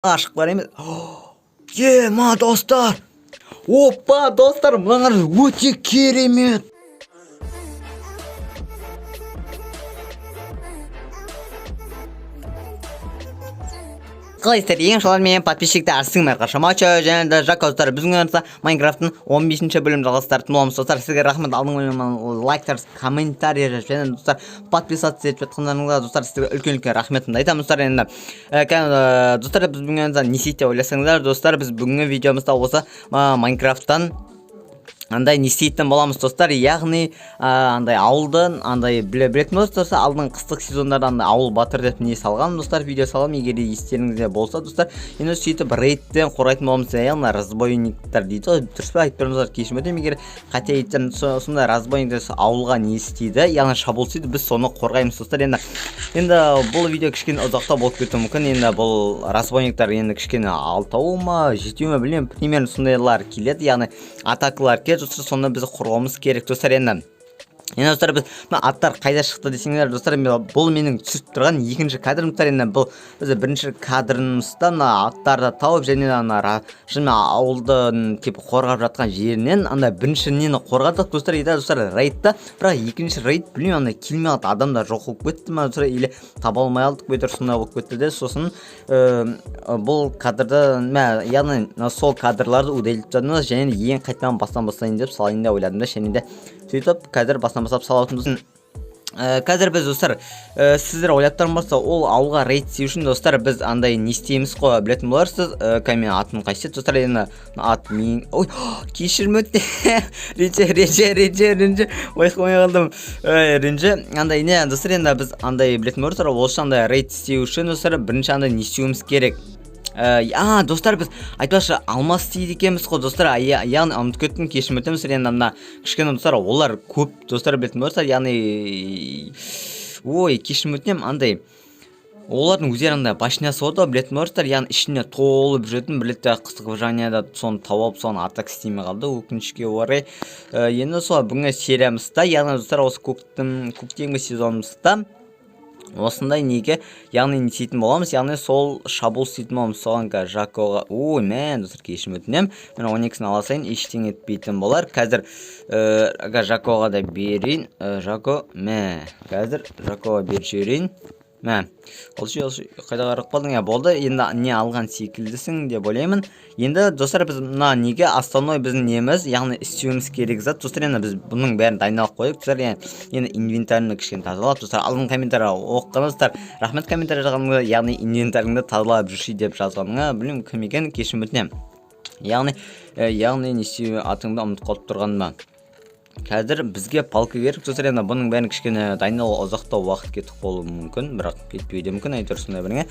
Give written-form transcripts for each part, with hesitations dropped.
Ашық бар емес. Ема, достар, опа, достар, мыналар өте керемет. Қалайсыздар, ең шалар менен подписчиктер, арсың қашамачо және де Жако. Достар, біздің арнамызда Майнкрафттың 15 бөлім жалғастыратын боламыз. Достар, сізге рахмет, алдыңғы бөлімнен лайктар, комментарий жазып және, достар, подписаться етіп жатқандарыңызға, достар, сізге үлкен үлкен рахметімді айтамын. Достар, енді достар, біз бүгін не істейді деп ойласаңыздар, достар, біз бүгінгі видеомызда осы Майнкрафттан андай не істейтін боламыз, достар, яғни андай ауылдың андай білетін болсаңыз, достар, алдыңғы қыстық сезондарда андай ауыл батыр деп не салған, достар, видео саламын, егер де естеріңізде болса. Достар, енді сөйтіп рейдтен қорғайтын боламыз, яғни разбойниктер дейді ғой, дұрыс па айтып тұрмын, достар, кешірім өтінемін, егер қате айтсам. Сондай разбойниктер ауылға не істейді, яғни шабуыл істейді, біз соны қорғаймыз. Достар, енді бұл видео кішкене ұзақтау болып кетуі мүмкін. Енді бұл разбойниктер енді кішкене алтау ма, жетеу ма, білмеймін, примерно сондайлар келеді, яғни атакалар келеді, достар, соны біз қорғауымыз керек. Достар, енді, достар, біз мына аттар қайда шықты десеңдер, достар, бұл менің түсіріп тұрған екінші кадрым. Достар, енді бұл біз бірінші кадрымызда мына аттарды тауып және ана шынымен ауылдың типа қорғап жатқан жерінен анда бірінші нені қорғадық, достар, и да, достар, рейдті. Бірақ екінші рейд, білмеймін, андай келмей қалды, адамдар жоқ болып кетті ма, достар, или таба алмай қалдық па, әйтеуір сондай болып кетті де. Сосын бұл кадрды мә, яғни сол кадрларды удалить тастадым да, және ең қайтадан бастан бастайын деп салайын деп ойладым да, және де сөйтіп қазір бастан бастап салатынбыз. Қазір біз, достар, сіздер ойлап тұрған болса, ол ауылға рейд істеу үшін, достар, біз андай не істейміз ғой, білетін боларсыз. Мен атым қайсы еді, достар? Енді ат мен, ой, кешірім өтінемін, ренжі, ренжі, ренжі, ренжі, ой, қоймай қалдым, ренжі. Андай не, достар, енді біз андай білетін боларсыздар, ол үшін андай рейд істеу үшін, достар, бірінші андай не істеуіміз керек? А, достар, біз айтпақшы алмас істейді екенбіз ғой, достар, яғни ұмытып кеттім, кешірім өтінемін. Достар, енді мына кішкене, достар, олар көп, достар, білетін боларсыздар, яғни, ой, кешірім өтінемін, андай олардың өздері андай башнясы болады ғой, білетін боларсыздар, яғни ішіне толып жүретін. Бір ретте қыстық выживанияда соны тауып алып, соны атак істемей қалды, өкінішке орай. Енді сол бүгінгі сериямызда, яғни, достар, осы көктемгі сезонымызда осындай неге, яғни не істейтін боламыз, яғни сол шабуыл істейтін боламыз. Соған қазір Жакоға, ой, мә, достар, кешірім өтінемін, мен 12-сін ала салайын, ештеңе етпейтін болар. Қазір Жакоға да берейін. Жако, мә, қазір Жакоға беріп жіберейін. Мә, алшы, алшы, қайда қарап қалдың? Иә, болды, енді не алған секілдісің деп ойлаймын. Енді, достар, біз мына неге основной біздің неміз, яғни істеуіміз керек зат, достар, енді біз бұның бәрін дайындалып қойдық. Достар, енді инвентарімді кішкене тазалап, достар, алдыңғы комментарий оқығаныңыздар, достар, рахмет комментарий жазғаныңызға, яғни инвентаріңді тазалап жүрші деп жазғаныңа, білмеймін кім екенін, кешірім өтінемін. Яғни не істеу, атыңды ұмытып қалып тұрғаныма. Қазір бізге палка керек, достар. Енді бұның бәрін кішкене дайындалуға ұзақтау уақыт кетіп қалуы мүмкін, бірақ кетпеуі де мүмкін, әйтеуір сондай бірдеңе.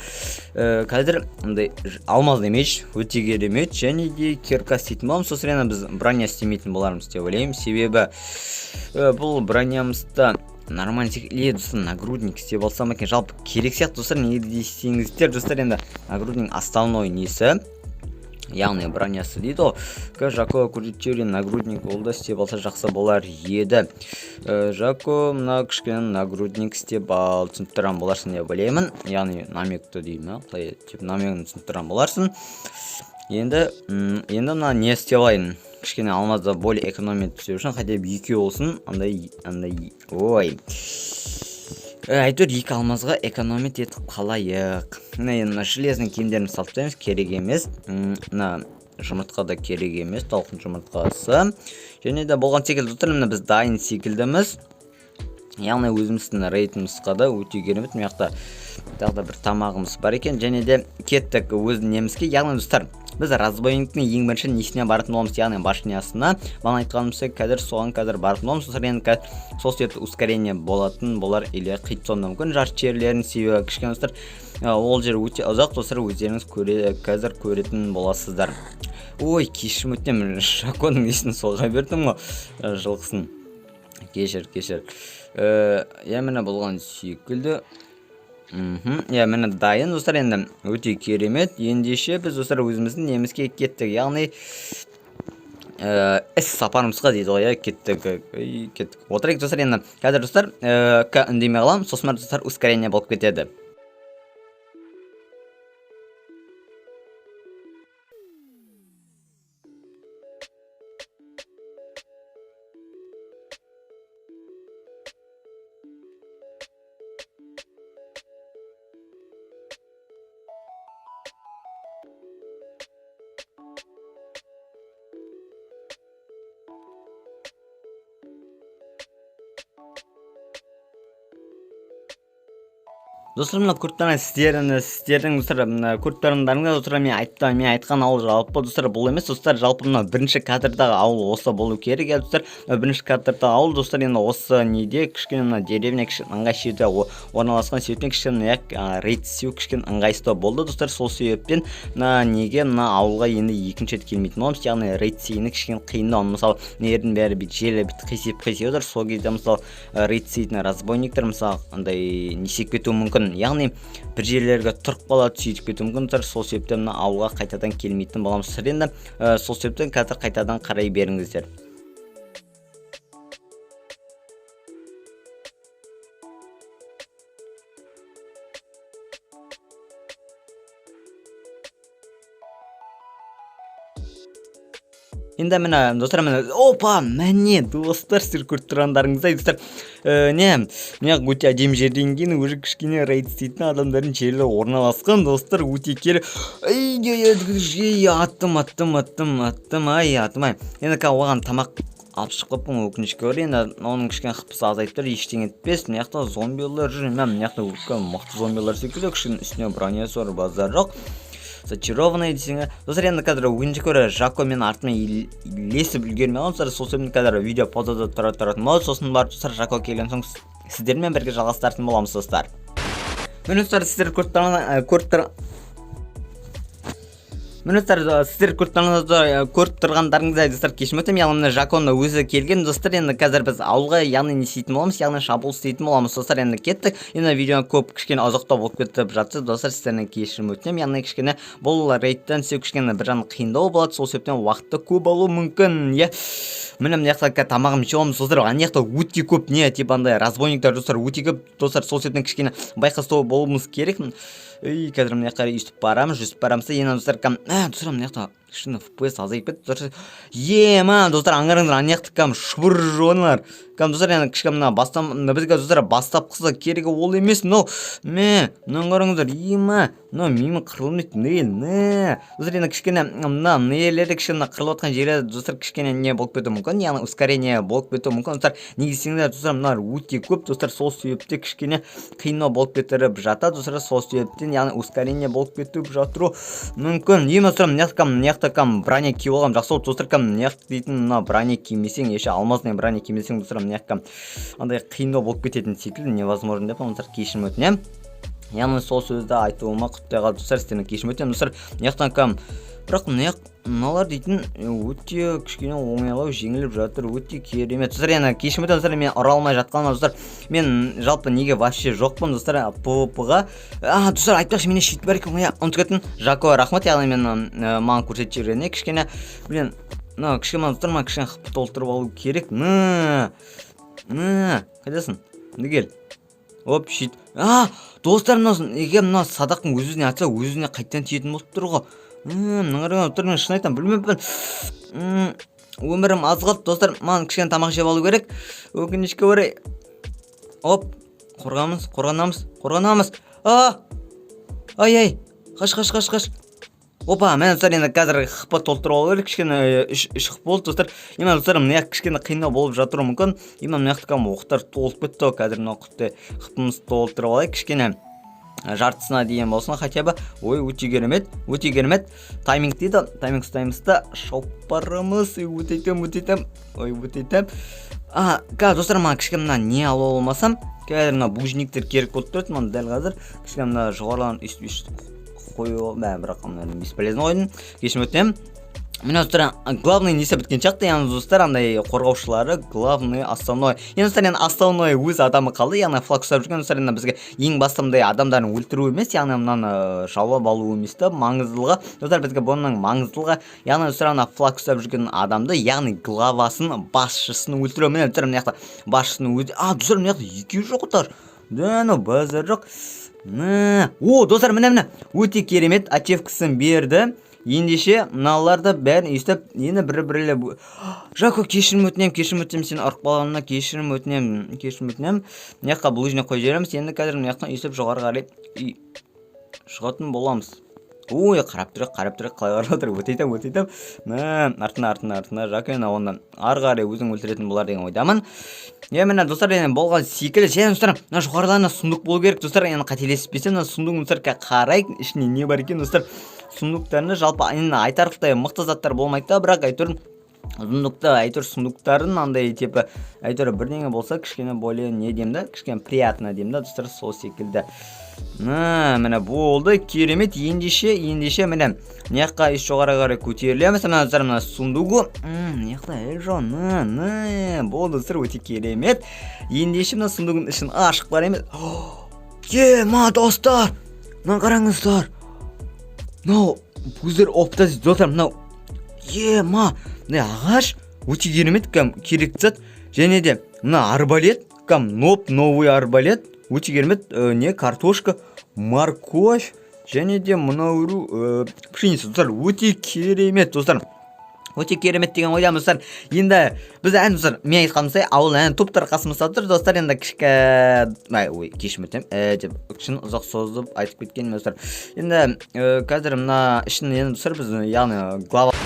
Қазір мындай алмазный меч өте керемет және де кирка істейтін боламыз. Сосын енді біз броня істемейтін болармыз деп ойлаймын, себебі бұл бронямызда нормально или, достар, нагрудник істеп алсам екен, жалпы керек сияқты, достар, неге десеңіздер, достар, енді нагрудник основной несі, яғни бронясы дейді ғой. Қазір Жако көрсетіп жіберейін, нагрудник, ол да істеп алса жақсы болар еді. Жако, мына кішкене нагрудник істеп ал, түсініп тұрған боларсың деп ойлаймын, яғни намекті деймін ма, қалай, типа намегін түсініп тұрған боларсың. Енді мына не істеп алайын, кішкене алмазды более экономия түсу үшін, хотя бы екеу болсын, андай, ой, әйтеуір екі алмазға экономить етіп қалайық. Мына енді мына железный киімдерімізді салып тастаймыз, керек емес. Мына жұмыртқа да керек емес, тауықтың жұмыртқасы. Және де болған секілді, достар, міне, біз дайын секілдіміз, яғни өзіміздің рейдімізға да өте керемет. Мына жақта тағы да бір тамағымыз бар екен. Және де кеттік өз немізге, яғни, достар, біз разбойниктің ең бірінші несіне баратын боламыз, яғни башнясына, бағана айтқанымыздай, қазір соған қазір баратын боламыз. Достар, енді қазір сол себепті ускорение болатын болар или қиып тастауы мүмкін жарты жерлерін, себебі кішкене, достар, ол жер өте ұзақ. Достар, өздеріңіз көре, қазір көретін боласыздар. Ой, кешірім өтінемін, Жаконың несін соға бердім ғой, жылқысын, кешір, кешір. Иә, міне, болған секілді. Иә, міне, дайын, достар, енді өте керемет. Ендеше біз, достар, өзіміздің немізге кеттік, яғни іс сапарымызға дейді ғой, иә, кеттік. Ей, кеттік, отырайық, достар. Енді қазір, достар, үндемей қаламын, сосын барып, достар, ускорение болып кетеді. Достар, мына көріп тұрған сіздердің, достар, мына көріп тұрғандарыңыз, достар, мен айтқан ауыл жалпы, достар, бұл емес, достар. Жалпы мына бірінші кадрдағы ауыл осы болу керек, иә, достар. Мына бірінші кадрдағы ауыл, достар, енді осы неде кішкене мына деревня кішкене ыңғайсыз жерде орналасқан себептен кішкене рейд істеу кішкене ыңғайсыздау болды, достар. Сол себептен мына неге мына ауылға енді екінші рет келмейтін боламыз, яғни рейд істегені кішкене қиындау. Мысалы, мына жердің бәрі бүйтіп желі бүйтіп қисайып қисайып отыр. Сол кезде, мысалы, рейд істейтін разбойниктер, мысалы, андай не істеп кетуі мүмкін, яғни бір жерлерге тұрып қалады, сөйтіп кетуі мүмкін, достар. Сол себептен мына ауылға қайтадан келмейтін боламыз енді. Сол себептен қазір қайтадан қарай беріңіздер. Енді міне, достар, міне, опа, міне, достар, сіздер көріп тұрғандарыңыздай, достар, не мына өте әдемі жерден кейін уже кішкене рейд істейтін адамдардың жері орналасқан, достар, өте ей, аттым, аттым, аттым, аттым, ай, аттым, ай. Енді қазір оған тамақ алып шығып қалыппын, өкінішке орай. Енді оның кішкене хпсы азайып тұр, ештеңе етпес. Мына жақта зомбилар жүр, мә, мына жақта үлкен мықты зомбилар секілді, кішкене үстіне бронясы бар, базар жоқ, зачарованный десең. Достар, енді қазір, өкінішке орай, Жако менің артымнан ілесіп үлгермей қалды, достар. Сол себептен қазір видео паузада тұратын болады. Сосын барып, достар, Жако келген соң сіздермен бірге жалғастыратын боламыз, достар. Міне, достар, сіздер көріп тұрған көріп тұр міне, достар, сіздер көріп тұрғандарыңыздай, достар, кешірім өтінемін, яғни мына Жаконың өзі келген, достар. Енді қазір біз ауылға, яғни не істейтін боламыз, яғни шабуыл істейтін боламыз, достар. Енді кеттік. Енді видео көп кішкене ұзақтау болып кетіп жатса, достар, сіздерден кешірім өтінемін. Яғни кішкене бұл рейдтен істеу кішкене бір жағынан қиындау болады, сол себептен уақытты көп алуы мүмкін, иә. Міне, мына жақта тамағым жеп аламыз, достар. Ана жақта өте көп не типа андай разбойниктер, достар, өте көп, достар. Сол себептен кішкене байқастау болуымыз керек. Ей, қазір мына жаққа өйстіп барамыз, жүзіп барамыз да. Енді, достар, достар, мына жақта кішкене FPS азайып кетті, достар. Ема, достар, аңғарыңыздар, ана жақта кәдімгі шұбыр жоналар кәдімгі, достар. Енді кішкене мына бастам бізге, достар, бастапқысы керегі ол емес мынау. Мә, мынаны қараңыздар, ема, мынау менімен қырылмайды, не не достар. Енді кішкене мына нелері, кішкене қырылып жатқан жерлері, достар, кішкене не болып кетуі мүмкін, яғни ускорение болып кетуі мүмкін, достар. Неге десеңдер, достар, мыналар өте көп, достар. Сол себепте кішкене қиындау болып кетіріп жатады, достар. Сол себептен, яғни ускорение болып кетіп жатыру мүмкін. Ема, достар, мына жақта, мына жақта кәдімгі броня киіп алғанмын, жақсы болды, достар. Кәдімгі мына жақта дейтін мына броня кимесең, еш алмазный броня кимесең, достар, мына жаққа андай қиындау болып кететін секілді, невозможно деп, достар, кешірім өтінемін. Яғни сол сөзді айтуыма құттай қалды, достар, сіздерден кешірім өтінемін, достар. Мына жақтан кәдімгі, бірақ мына жақ мыналар дейтін өте кішкене оңайлау жеңіліп жатыр, өте керемет, достар. Енді кешірім өтінемін, достар, мен ұра алмай жатқаныма, достар. Мен жалпы неге вообще жоқпын, достар, пвп-ға. А, достар, айтпақшы, менде щит бар екен ғой, иә, ұмытып кеттім. Жако, рахмет, яғни мен маған көрсетіп жібергеніне. Кішкене, блин, мына кішкене мына, достар, мына кішкене хп толтырып алу керек. Мә, мә, қайдасың, енді кел. Оп, щит. А, достар, мынау егер мына садақтың өз өзіне атса, өз өзіне қайтадан тиетін болып тұр ғой. Мына қараңыз, достар, мен шын айтамын, білмеппін. Өмірім аз қалды, достар, маған кішкене тамақ жеп алу керек, өкінішке орай. Оп, қорғанамыз, қорғанамыз, қорғанамыз. А, ай, ай, қаш, қаш, қаш, қаш. Опа, міне, достар, енді қазір хп толтырып алу керек кішкене, үш хп болды, достар. Именно, достар, мына жақ кішкене қиындау болып жатуы мүмкін. Именно мына жақта кәдімгі оқтар толып кетті ғой. Қазір мына құтты хпымызды толтырып алайық кішкене, жартысына дейін болсын хотя бы. Ой, өте керемет, өте керемет тайминг дейді. Тайминг ұстаймыз да шауып барамыз. Ой, өте айтамын, өте айтамын, ой, өте айтамын. А, қазір, достар, маған кішкене мына не алып алмасам, қазір мына булыжниктер керек болып тұрады маған дәл қазір. Кішкене мына жоғарыларын өйстіп өйстіп қою, мә, бірақ мына бесполезно қойдым, кешірім өтінемін. Міне, достар, главный несі біткен сияқты, яғни, достар, андай қорғаушылары, главный, основной. Енді, достар, енді основной өз адамы қалды, яғни флаг ұстап жүрген, достар. Енді бізге ең басты мындай адамдарын өлтіру емес, яғни мынаны жаулап алу емес та маңыздылығы, достар. Бізге бұның маңыздылығы, яғни, достар, ана флаг ұстап жүрген адамды, яғни главасын, басшысын өлтіру. Міне, достар, мына жақта басшысының өзі. А, достар, мына жақта екеуі жоқ отыр да, ну базар жоқ. Мә, о, достар, міне, міне, өте керемет ачивкасын берді. Ендеше мыналар да бәрін өйстіп енді бір бірлеп. Жако, кешірім өтінемін, кешірім өтінемін, сені ұрып қалғанына кешірім өтінемін, кешірім өтінемін. Мына жаққа булыжник қойып жібереміз. Енді қазір мына жақтан өйстіп жоғары қарай шығатын боламыз. Ой, қарап тұр, қарап тұр, қалай қарап отыр? Өте айтамын, өте айтамын. Мә, артына, артына, артына. Жако, енді оны ары қарай өзің өлтіретін болар деген ойдамын. Е, міне, достар, енді болған секілді. Және, достар, мына жоғарыда ана сундук болу керек, достар. Енді қателеспесем, мына сундугын, достар, қарайық, ішінде не бар екен, достар. Сундуктарында жалпы енді айтарлықтай мықты заттар болмайды да, бірақ әйтеуір сундукта, әйтеуір сундуктардың андай типа әйтеуір бірдеңе болса, кішкене более не деймін да, кішкене приятно деймін да, достар, сол секілді. Мә, міне, болды, керемет. Ендеше, міне, мына жаққа еш жоғары қарай көтерілеміз. Мына, достар, мына сундугу мына жақта әлі жоқ. На, на, болды, достар, өте керемет. Ендеше мына сундугының ішін ашып қараймыз. Ема, достар, мына қараңыздар, мынау пузырь опыта дейді, достар. Мынау, ема, мына ағаш өте керемет, кәдімгі керекті зат. Және де мына арбалет, кәдімгі новый арбалет, өте керемет. Не, картошка, морковь және де мынау пшеница, достар, өте керемет, достар, өте керемет деген ойдамын, достар. Енді біз ән, достар, мен айтқанымдай, ауыл ән топтар қасымызда тұр, достар. Енді кішкі, ай, ой, кешірім өтінемін, деп кішкене ұзақ созып айтып кеткенім, достар. Енді қазір мына ішін енді, достар, біз, яғни глава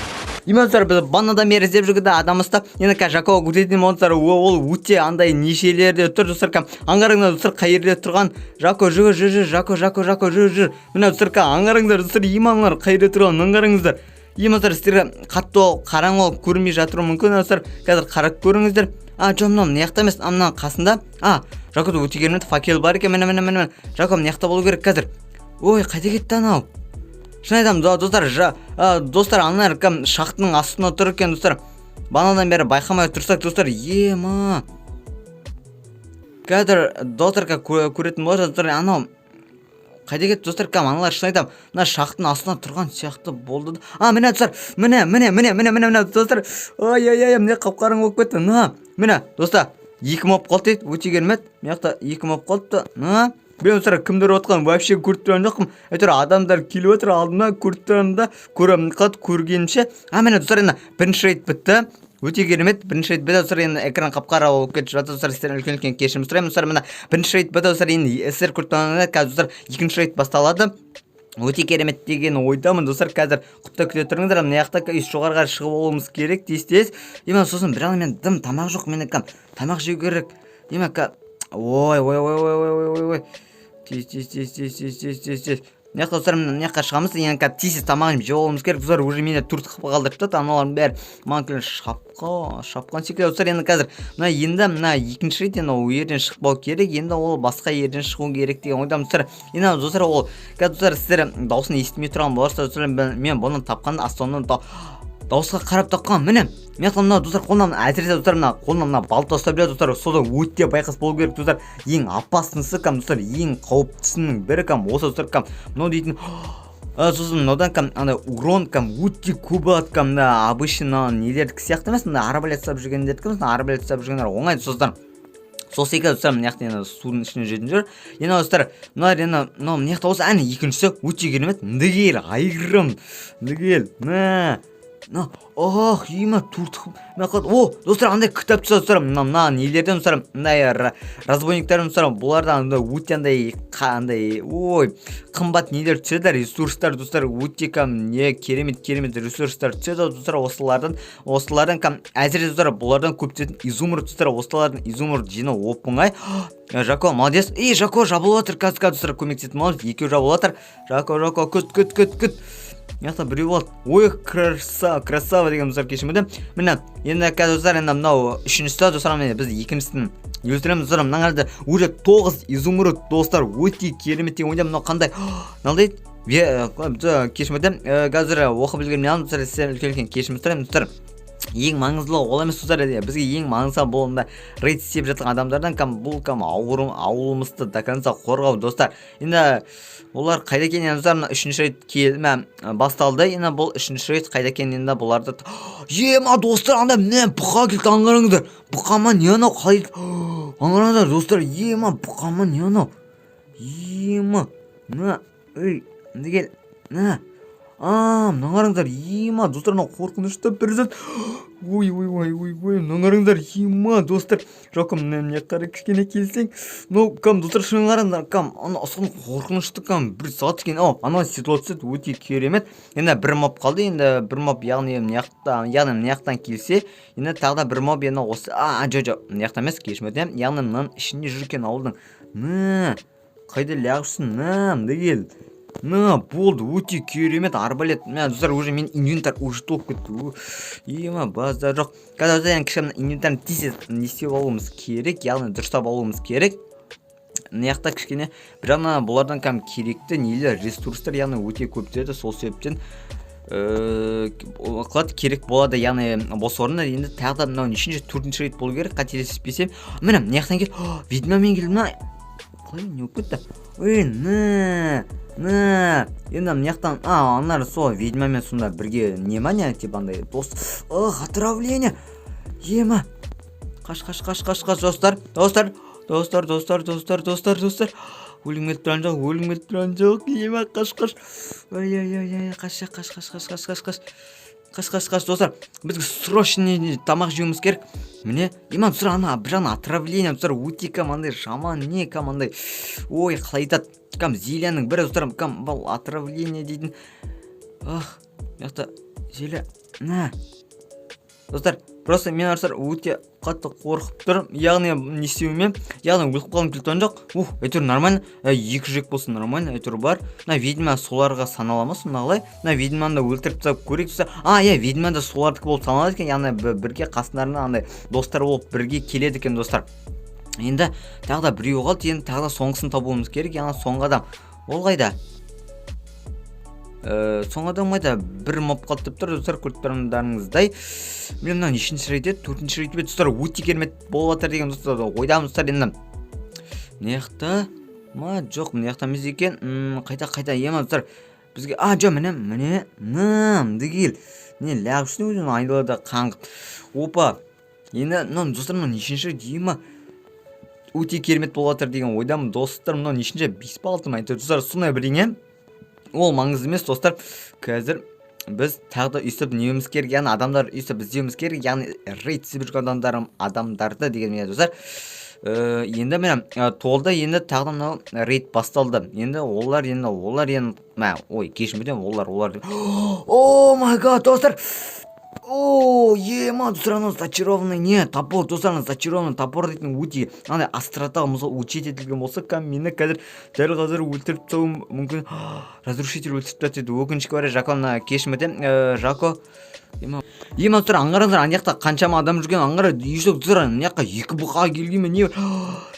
именно, достар, біз баннадан бері іздеп жүргенде адам ұстап, енді қазір Жако өтетін достар, ол өте андай нешелерде тұр, достар. Кәдімгі аңғарыңдар, достар, қай жерде тұрған. Жако, жүгір, жүр, жүр, Жако, Жако, Жако, жүр, жүр. Міне, достар, кәдімгі аңғарыңдар, достар, иманлар қай жерде тұрғанын аңғарыңыздар. Иман, достар, сіздерге қатты ол қараңғы болып көрінбей жатуы мүмкін, достар. Қазір қарап көріңіздер. А, жоқ, мынау мына жақта емес, а мына қасында. А, Жакода өте керемет факел бар екен. Міне, міне, міне, Жако мына жақта болу керек қазір. Ой, қайда кетті анау? Шын айтамын, достар, достар, аналар кәдімгі шахтаның астында тұр екен, достар. Бағанадан бері байқамай тұрсақ, достар, ема, қазір достар көретін болар, достар. Анау қайда кетті, достар? Кәдімгі аналар, шын айтамын, мына шахтаның астында тұрған сияқты болды. А, міне, достар, міне, міне, міне, міне, міне, міне, достар. Ай, ай, ай, міне, қап қараңғы болып кетті. На, міне, достар, екі моб қалды дейді, өте керемет. Мына жақта екі моб қалыпты. На, мен, достар, кімдер отқанын вообще көріп тұрған жоқпын. Әйтеуір адамдар келіп отыр алдыма, көріп тұрамын да, көремін қалды көргенімше. А, міне, достар, енді бірінші рейд бітті, өте керемет. Бірінші рейд бітті, достар. Енді экран қап қара болып кетіп жатыр, достар, сіздерден үлкен үлкен кешірім сұраймын, достар. Міне, бірінші рейд бітті, достар. Енді сіздер көріп тұрғандай, қазір, достар, екінші рейд басталады. Өте керемет деген ойдамын, достар. Қазір құтта күте тұрыңыздар. Мына жақта жоғарыға шығып алуымыз керек тез тез. Именно сосын бірақ мен дым тамақ жоқ, мен тамақ жеу керек. Именно ой, ой, ой, ой, ой, ой, ой, ой, тез, тез, тез, тез, тез, тез, тез, тез. Мына жақта, достар, мына жаққа шығамыз. Енді қазір тез тез тамағын жеп алуымыз керек, достар. Уже менде төрт хп қалдырып тастады аналардың бәрі, маған келіп шапқан секілді, достар. Енді қазір мына, енді мына екінші рет енді ол жерден шықпау керек, енді ол басқа жерден шығу керек деген ойдамын, достар. Енді, достар, ол қазір, достар, сіздер дауысын естімей тұрған боларсыздар, достар. Мен бұны тапқанда основной дауысқа қарап тапқан. Міне, мен айтқанмын, мынау, достар, қолынан, әсіресе, достар, мына қолынан мына балта ұстап біледі, достар. Содан өте байқас болу керек, достар. Ең опасныйсы кәдімгі, достар, ең қауіптісінің бірі кәдімгі осы, достар, кәдімгі мынау дейтін. Сосын мынадан кәдімгі андай урон кәдімгі өте көп алады. Кәдімгі мына обычный нелердікі сияқты емес, мына арбалет ұстап жүргендердікі емес. Мына арбалет ұстап жүргендер оңай, достар. Сол секілді, достар, мына жақта енді судың ішіне жүретін жүр. Енді, достар, мыналар енді мынау мына жақта болса, әне, екіншісі, өте керемет. Мында кел, айғырым, мында кел, мә, мына, ох, ема, төрт. Мына, о, достар, андай кітап түсті, достар. Мына нелерден, достар, мындай разбойниктардан, достар, бұлардан андай өте андай андай, ой, қымбат нелер түседі, ресурстар, достар. Өте кәдімгі не керемет керемет ресурстар түседі, достар, осылардан кәдімгі, әсіресе, достар, бұлардан көп түсетін изумруд, достар. Осылардан изумруд жинау оп оңай. Жако, молодец. Ей, Жако жабылып жатыр қазір. Қазір, достар, көмектесетін боламыз. Екеуі жабылып жатыр. Жако, Жако, күт, күт, күт, күт. Мына жақта біреу болады. Ой, красава деген, достар, кешірім өтінемін. Міне, енді қазір, достар, енді мынау үшіншісі, достар. Міне, біз екіншісін өлтіреміз, достар. Мына жерде уже тоғыз изумруд, достар, өте керемет деген ойдамын. Мынау қандай, мынау дейді, кешірім өтінемін, қазір оқып үлгермей қалдым, достар. Сіздерден үлкен үлкен кешірім сұраймын, достар. Ең маңыздылығы ол емес, достар. Бізге ең маңыздысы бұл мында рейд істеп жатқан адамдардан кәдімгі бұл кәдімгі ауылымызды до конца қорғау, достар. Енді олар қайда екен енді, достар? Мына үшінші рейд келді, басталды. Енді бұл үшінші рейд қайда екен енді бұларды? Ема, достар, анда, міне, бұқа келді, аңғарыңыздар. Бұқа ма, не анау, қалай? Аңғарыңыздар, достар, ема, бұқа ма, не анау? Ема, мына, ей, мында кел, мына. А, мына қараңдар, ема, достар, мынау қорқынышты бір зат. Ой, ой, ой, ой, ой, мына қараңдар, ема, достар. Жоқ, мына мына қарай кішкене келсең, мынау кәм, достар, шын қараңдар, кәм, ана асан қорқынышты кәм бір зат екен. О, анау ситуация өте керемет. Енді бір моб қалды, енді бір моб, яғни мына жақта, яғни мына жақтан келсе, енді тағы да бір моб енді осы, а, жоқ, жоқ, мына жақта емес, кешірім өтінемін. Яғни мынаның ішінде жүр екен ауылдың. Мә, қайда лағып жүрсің? Мә, мында кел. На, болды, өте керемет арбалет. Мә, достар, уже мен инвентарь уже толып кетті. Ема, базар жоқ. Қазір енді кішкене инвентарь тез не істеп алуымыз керек, яғни дұрыстап алуымыз керек. Мына жақта кішкене бір жағынан бұлардан кәдімгі керекті нелер, ресурстар, яғни өте көп түседі, сол себептен қылады, керек болады, яғни бос орындар. Енді тағы да мынау нешінші, төртінші рейд болу керек, қателеспесем. Міне, мына жақтан кел, ведьмамен келді. Мына қалай, не болып кетті? Ой, на, на, енді мына жақтан, а, аналар сол ведьмамен сонда бірге не ма, не, типа андай дос. Ых, отравление, ема, қаш, қаш, қаш, қаш, қаш, достар, достар, достар, достар, достар, достар, достар, өлгім келіп тұрған жоқ, өлгім келіп тұрған жоқ, ема, қаш, қаш, ой, ой, ой, ой, қаш, қаш, қаш, қаш, қаш, қаш, қаш, қаш, қаш, қаш, достар, бізге срочно тамақ жеуіміз керек. Міне, ема, достар, ана бір жағынан отравление, достар, өте кәм андай жаман не, кәм андай, ой, қалай айтады, кәм зельяның бірі, достар, кәм бұл отравление дейтін. Ах, мына жақта зелье на, достар. Просто мен, достар, өте қатты қорқып тұрмын, яғни не істеуіме, яғни өліп қалғым келіп тұрған жоқ. Ух, әйтеуір нормально. Екі жүрек болсын, нормально, әйтеуір бар. Мына ведьма соларға санала ма сонда, қалай? Мына ведьманы да өлтіріп тастап көрейік, достар. А, иә, ведьма да солардікі болып саналады екен, яғни бірге қасындарына андай достар болып бірге келеді екен, достар. Енді тағы да біреу қалды, енді тағы да соңғысын табуымыз керек, яғни соңғы адам ол қайда? Соңғы адам қайда? Бір моб қалды деп тұр, достар, көріп тұрғандарыңыздай. Міне, мынау нешінші рейд еді? Төртінші рейд еді, достар. Өте керемет болып жатыр деген, достар, ойдамын, достар. Енді мына жақта ма? Жоқ, мына жақта емес екен. Қайда, қайда, ема, достар, бізге, а, жоқ, міне, міне, на, мында кел, не лағып жүрсің өзің айналада қаңғып? Опа, енді мынау, достар, мынау нешінші рейд, ема? Өте керемет болып жатыр деген ойдамын, достар. Мынау нешінші, бес па, алты ма, әйтеуір, достар, сондай бірдеңе, ол маңызды емес, достар. Қазір біз тағы да өйстіп неуіміз керек, яғни адамдар өйстіп іздеуіміз керек, яғни рейд істеп жүрген адамдарды деген, міне, достар. Енді міне, толды, енді тағы да мынау рейд басталды. Енді олар, енді олар, енді мә, ой, кешірім өтінемін, олар деп. Oh my God, достар, о, ема, достар, анау зачарованный не топор, достар, анау зачарованный топор дейтін өте андай острота, мысалы, учить етілген болса, кәдімгі мені қазір, дәл қазір өлтіріп тастауы мүмкін. Разрушитель өлтіріп тастады, өкінішке орай. Жако, мына, кешірім өтінемін, Жако. Ема, ема, достар, аңғарыңыздар, ана жақта қаншама адам жүрген, аңғара еще, достар, мына жаққа екі бұқа келген ме, не?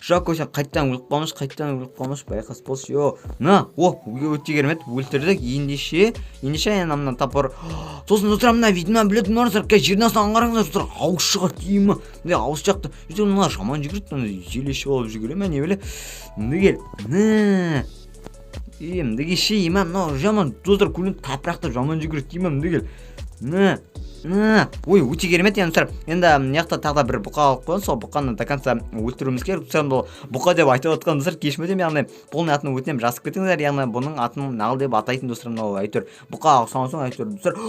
Жако, сен қайтадан өліп қалмашы, қайтадан өліп қалмашы, байқас болшы. Йо, на, о, өте керемет, өлтірдік. Ендеше енді мына топор. Сосын, достар, мына ведьма білетін, мына қазір жердің астынан, аңғарыңыздар, достар, ауыз шығады, ема, мына ауыз жақта өйткені мына жаман жүгіреді, ана зелье ішіп алып жүгіре ме, не біле. Мында кел, на, е, мында келші, ема, мынау жаман, достар, көлін тапырақтап жаман жүгіреді, ема, мында кел, на, на, ой, өте керемет. Енді, достар, енді мына жақта тағы да бір бұқа алып қойған, сол бұқаны до конца өлтіруіміз керек, достар. Бұл бұқа деп айтып отқан, достар, кешірім өтінемін, яғни полный атын өтінемін, жазып кетіңіздер, яғни бұның атын нағыл деп атайтын, достар. Мынау әйтеуір бұқа ұқсаған соң, әйтеуір, достар,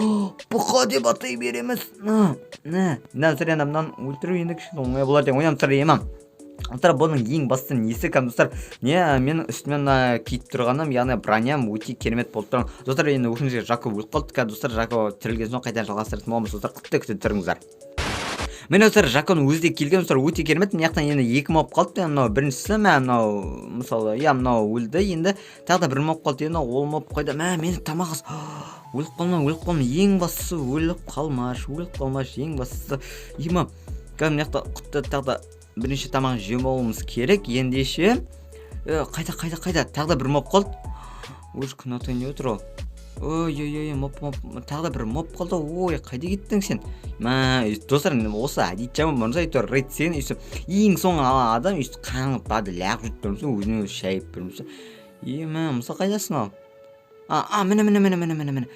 бұқа деп атай береміз. На, на, мына, достар, енді мынаны өлтіру енді кішкене оңай болар деп ойлаймын, достар. Ема, достар, бұның ең басты несі кәдімгі, достар, не, менің үстіме мына киіп тұрғаным, яғни броням өте керемет болып тұр, достар. Енді өкінішке, Жако өліп қалды. Қазір, достар, Жако тірілген соң қайтадан жалғастыратын боламыз, достар, күтті, күтіп тұрыңыздар. Міне, достар, Жаконың өзі де келген, достар, өте керемет. Мына жақтан енді екі моб қалды. Мынау біріншісі, мә, мынау, мысалы, иә, мынау өлді. Енді тағы да бір моб қалды. Енді ол моб қайда? Мә, мені тамақ, өліп қалма, өліп қалма, ең бастысы өліп қалмашы, өліп қалмашы, ең бастысы. Ема, қазір мына жақта құтты тағы да бірінші тамақ жеп алуымыз керек. Ендеше қайда, қайда, қайда? Тағы да бір моб қалды. Уже күн атайын деп отыр ғой. Ой, ой, ой, моб, моб, тағы да бір моб қалды. Ой, қайда кеттің сен? Мә, достар, осы әдет жаман мырза, әйтеуір рейд сен өйстіп ең соңғы адам өйстіп қаңғып барды, лағып жүріп тұрмысың, өзіне өзі шайып тұрмысың. Е, мә, мұса, қайдасың ал? А, а, міне, міне, міне, міне, міне, міне.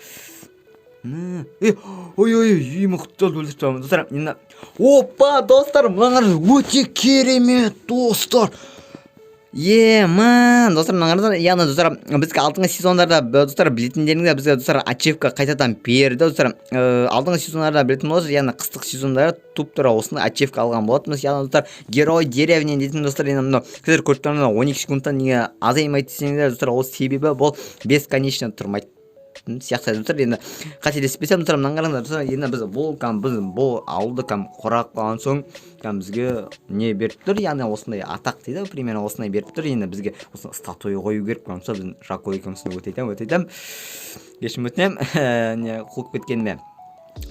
Е, ой, ой, ой, мықты өлтіріп тастадым, достар. Енді, опа, достар, мына қараңыз, өте керемет, достар. Ема, достар, мына қараңыздар. Яғни, достар, бізге алдыңғы сезондарда, достар, білетіндеріңіз, бізге, достар, ачивка қайтадан берді, достар. Алдыңғы сезондарда білетін боласыз, яғни қыстық сезондарда туп тура осындай ачивка алған болатынбыз. Яғни, достар, герой деревни дейтін. Достар, енді мынау сіздер көріп тұрғандай, 12 секундтан неге азаймайды десеңіздер, достар, ол себебі бұл бесконечно тұрмайды сияқты, достар. Енді қателеспесем, достар, мынаны қараңыздар, достар. Енді біз бұл кәдімгі, біз бұл ауылды кәдімгі құрап қалған соң, кәдімгі бізге не беріп тұр, яғни осындай атақ дейді, примерно осындай беріп тұр. Енді бізге осындай статуя қою керек. Мысалы, біздің Жако екеуміз. Өте айтамын, өте айтамын, кешірім өтінемін не қуып кеткеніме,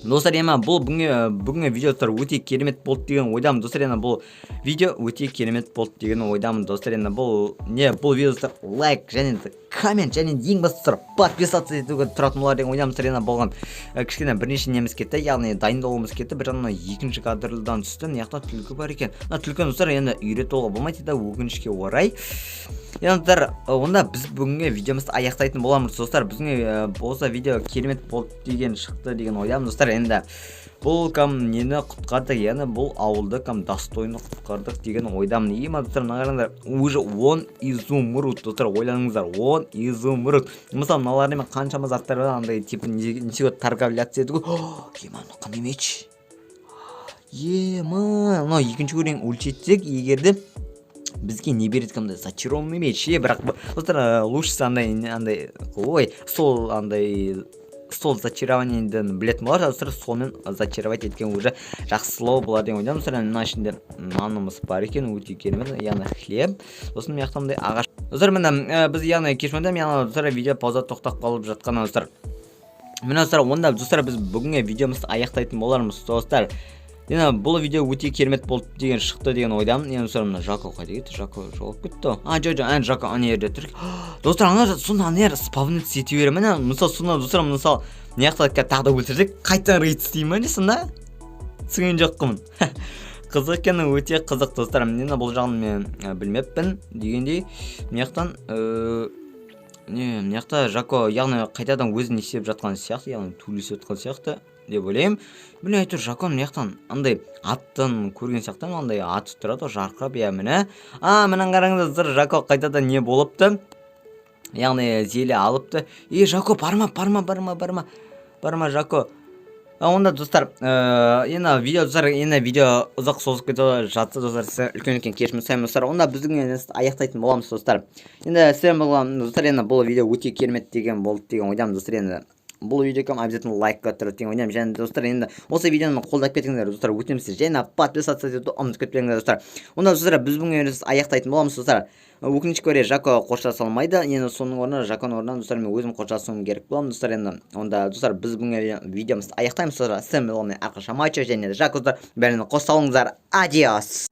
достар. Енді бұл бүгінгі видео, достар, өте керемет болды деген ойдамын. Достар, енді бұл видео өте керемет болды деген ойдамын. Достар, енді бұл не, бұл видео, достар, лайк және де коммент және де ең бастысы, достар, подписаться етуге тұратын болар деген ойдамын. Достар, енді болған кішкене бірнеше неміз кетті, яғни дайындалуымыз кетті. Бір жағынан екінші кадрдан түсті. Мына жақта түлкі бар екен. Мына түлкіні, достар, енді үйретіп алуға болмайды дейді, өкінішке орай. Енді, достар, онда біз бүгінгі видеомызды аяқтайтын боламыз. Достар, біздің болса видео керемет болды деген шықты деген ойдамын. Достар, енді бұл кәм нені құтқардық, яғни бұл ауылды кәм достойно құтқардық деген ойдамын. Ема, достар, мына қараңдар, уже 10 изумруд. Достар, ойланыңыздар, 10 изумруд. Мысалы, мыналармен қаншама заттар бар, андай типа несего торговляться етуге. Ема, мынау қандай меч? Ема, мынау екінші уровень өлшетсек егер де, бізге не береді? Кәдімгідей зачарованный меч. Е, бірақ достар, лучше андай ой, сол андай стол зачарованиеден білетін болар, достар, сонымен зачаровать еткен уже жақсылау болар деген ойдамын. Достар, мына ішінде нанымыз бар екен, өте керемет, яғни хлеб. Сосын мына жақта мындай ағаш. Достар, міне, біз, яғни кешірім, яғни, достар, видео пауза тоқтап қалып жатқан. Достар, міне, достар, онда, достар, біз бүгінгі видеомызды аяқтайтын болармыз. Достар, енді бұл видео өте керемет болды деген шықты деген ойдамын. Енді, достар, мына Жако қайда кетті? Жако жоғалып кетті. А, жоқ, жоқ, әне Жако ана жерде тұр. Достар, ана сонда ана жер спавниться ете бере ме? Мысалы, сонда, достар, мысалы, мына жақта тағы да өлтірсек, қайтадан рейд істей ма, не? Сонда түсінген жоқпын. Қызық екен, өте қызық. Достар, енді бұл жағын мен білмеппін дегендей. Мына жақтан не, мына жақта Жако, яғни қайтадан өзі не істеп жатқан сияқты, яғни төбелесіп жатқан сияқты деп ойлаймын. Блин, әйтеуір Жако мына жақтан андай аттан көрген сияқтымын, андай аты тұрады ғой жарқырап. Иә, міне, а, міне, қараңыздар, достар, Жако қайтадан не болыпты, яғни зелье алыпты. Е, Жако, барма, барма, барма, барма, барма, Жако. А, онда, достар, енді видео, достар, енді видео ұзақ созылып кетіп жатса, достар, сіздер үлкен үлкен кешірім сұраймын. Достар, онда біздің енді аяқтайтын боламыз. Достар, енді сіздер болған, достар, енді бұл видео өте керемет деген болды деген ойдамын. Достар, енді бұл видеоға обязательно лайкқа тұрады деген ойдамын. Және, достар, енді осы видеоны қолдап кетіңіздер, достар, өтінемін сіздер, және подписаться етуді ұмытып кетпеңіздер. Достар, онда, достар, біз бүгін аяқтайтын боламыз. Достар, өкінішке орай, Жако қоштаса алмайды. Енді соның орнына, Жаконың орнына, достар, мен өзім қоштасуым керек боламын. Достар, енді онда, достар, біз бүгінгі видеомызды аяқтаймыз. Достар, сіздермен болған мен, Әрқашан Мачо және Жако. Достар, бәріне қош сау болыңыздар, адиос.